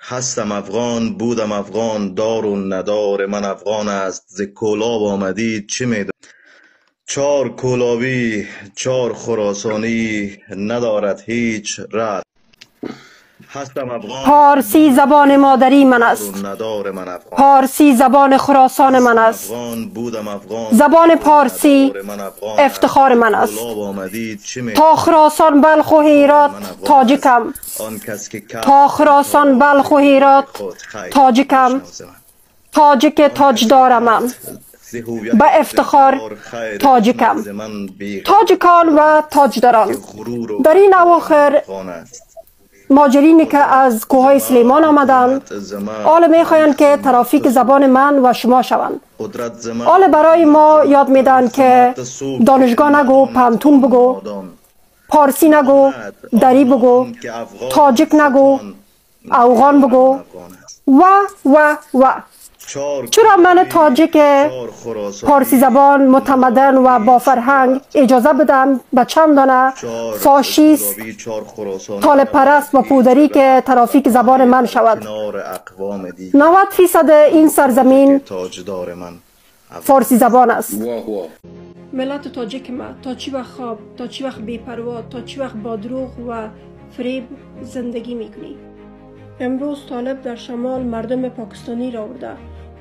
هستم افغان، بودم افغان، دار و ندار من افغان است. ز کولاب آمدی چه میدانی؟ چار کولابی چار خراسانی ندارد هیچ رد. هستم افغان، پارسی زبان مادری من است. ندار من افغان. پارسی زبان خراسان من است. افغان بودم افغان، زبان پارسی من افغان افتخار من است. کولاب آمدی چه می تا خراسان بلخ و هرات تاجیکم. آن کس که تا خراسان بلخ و هرات تاجیکم. تاجیک تاجدارم من. به افتخار تاجیکم. تاجیکان و تاجداران در این اواخر مهاجرینی که از کوههای سلیمان آمدند حالا میخواهند که ترافیک زبان من و شما شوند. حالا برای ما یاد میدن که دانشگاه نگو، پانتون بگو، پارسی نگو، دری بگو، تاجیک نگو، افغان بگو و و و. چرا من تاجیک پارسی زبان متمدن و با فرهنگ اجازه بدم به چند دانه فاشیست طالب پرست و پودری که ترافیک زبان من شود؟ 90% این سرزمین فارسی زبان است. ملت تاجیک ما تا چی وقت خواب، تا چی وقت بی‌پروا، تا چی وقت با دروغ و فریب زندگی میکنی؟ امروز طالب در شمال مردم پاکستانی را آورده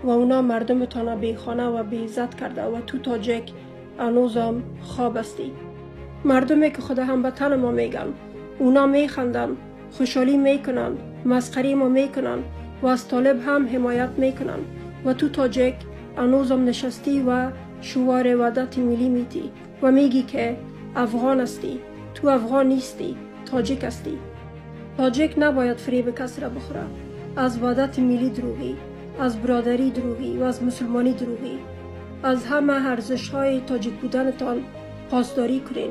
و اونا مردم تانا بی خانه و بی عزت کرده و تو تاجک هنوزم خواب هستی. مردمی که خود هم به تن ما میگن، اونا میخندن، خوشحالی میکنن، مسخری ما میکنن و از طالب هم حمایت میکنن و تو تاجک هنوزم نشستی و شوار وحدت ملی میتی و میگی که افغان هستی. تو افغان نیستی، تاجک هستی. تاجک نباید فریب کس را بخوره. از وحدت ملی دروغی، از برادری دروغی و از مسلمانی دروغی. از همه ارزش های تاجیک بودنتان پاسداری کنین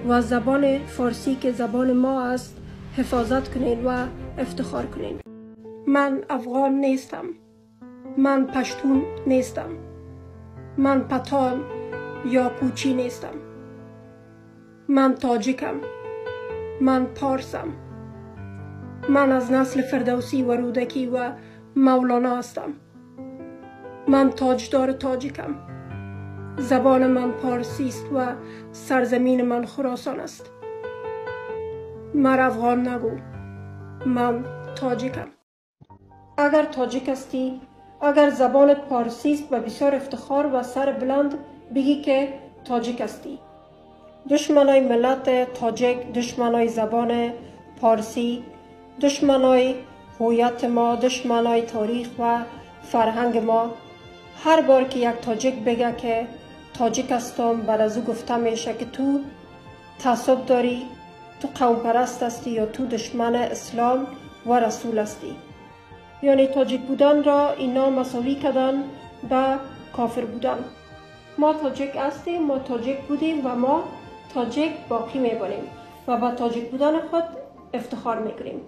و از زبان فارسی که زبان ما است حفاظت کنین و افتخار کنین. من افغان نیستم، من پشتون نیستم، من پتان یا کوچی نیستم. من تاجیکم، من پارسم، من از نسل فردوسی و رودکی و مولانا هستم. من تاجدار تاجیکم. زبان من پارسی است و سرزمین من خراسان است. من افغان نگو، من تاجیکم. اگر تاجیک هستی، اگر زبانت پارسی است، به بسیار افتخار و سر بلند بگی که تاجیک هستی. دشمنای ملت تاجیک، دشمنای زبان پارسی، دشمنای هویت ما، دشمنای تاریخ و فرهنگ ما، هر بار که یک تاجیک بگه که تاجیک هستم، بر از او گفته میشه که تو تعصب داری، تو قوم پرست هستی یا تو دشمن اسلام و رسول هستی. یعنی تاجیک بودن را اینا مساوی کردن به کافر بودن. ما تاجیک هستیم، ما تاجیک بودیم و ما تاجیک باقی میبانیم و با تاجیک بودن خود افتخار میکنیم.